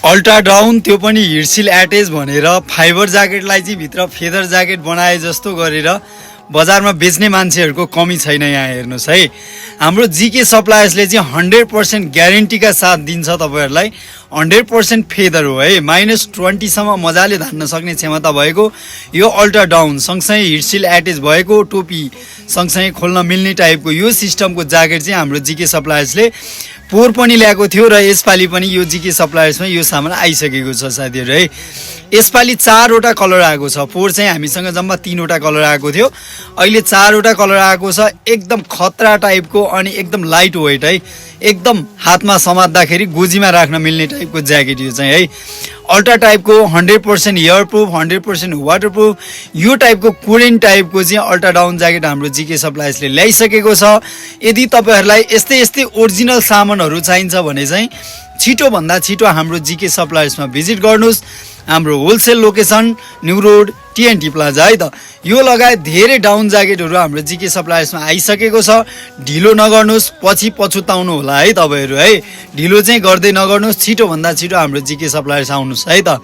Ultra down त्यो पनि हिटसिल attach भनेर फाइबर ज्याकेटलाई चाहिँ भित्र फेदर ज्याकेट बनाए जस्तो गरेर बजारमा बेच्ने मान्छेहरूको कमी छैन। यहाँ हेर्नुहोस् है, हाम्रो जीके सप्लायर्सले चाहिँ 100% ग्यारेन्टीका साथ दिन्छ तपाईँहरूलाई। 100% फेदर हो है, -20 सम्म मजाले धान्न सक्ने क्षमता भएको यो अल्ट्रा डाउन सँगसँगै हिटसिल एटेच भएको टोपी सँगसँगै खोल्न मिल्ने टाइपको यो सिस्टमको ज्याकेट चाहिँ हाम्रो जीके सप्लायर्सले पोहोर पनि ल्याएको थियो र यसपालि पनि यो जीके सप्लायर्समा यो सामान आइसकेको छ साथीहरू है। यसपालि 4वटा कलर आएको छ। पोहोर चाहिँ हामीसँग जम्मा 3वटा कलर आएको थियो, अहिले 4वटा कलर आएको छ। एकदम खतरा टाइपको अनि एकदम लाइट वेट है, एकदम हातमा समात्दाखेरि गोजीमा राख्न मिल्ने टाइपको ज्याकेट यो चाहिँ है। अल्ट्रा टाइपको 100% एयर प्रुफ 100% वाटर प्रुफ यो टाइपको कुरेन टाइपको चाहिँ अल्ट्रा डाउन ज्याकेट हाम्रो जीके सप्लायर्सले ल्याइसकेको छ। यदि तपाईँहरूलाई यस्तै ओरिजिनल सामानहरू चाहिन्छ भने चाहिँ छिटोभन्दा छिटो हाम्रो जीके सप्लायर्समा भिजिट गर्नुहोस्। हाम्रो wholesale location new road TNT plaza है त। यो लगायत धेरै डाउन ज्याकेटहरू हाम्रो जीके सप्लायर्समा आइसकेको छ। ढिलो नगर्नुहोस्, पछि पछुताउनु होला है तपाईँहरू है। ढिलो चाहिँ गर्दै नगर्नुहोस्, छिटोभन्दा छिटो हाम्रो जीके सप्लायर्स आउनुहोस् है त।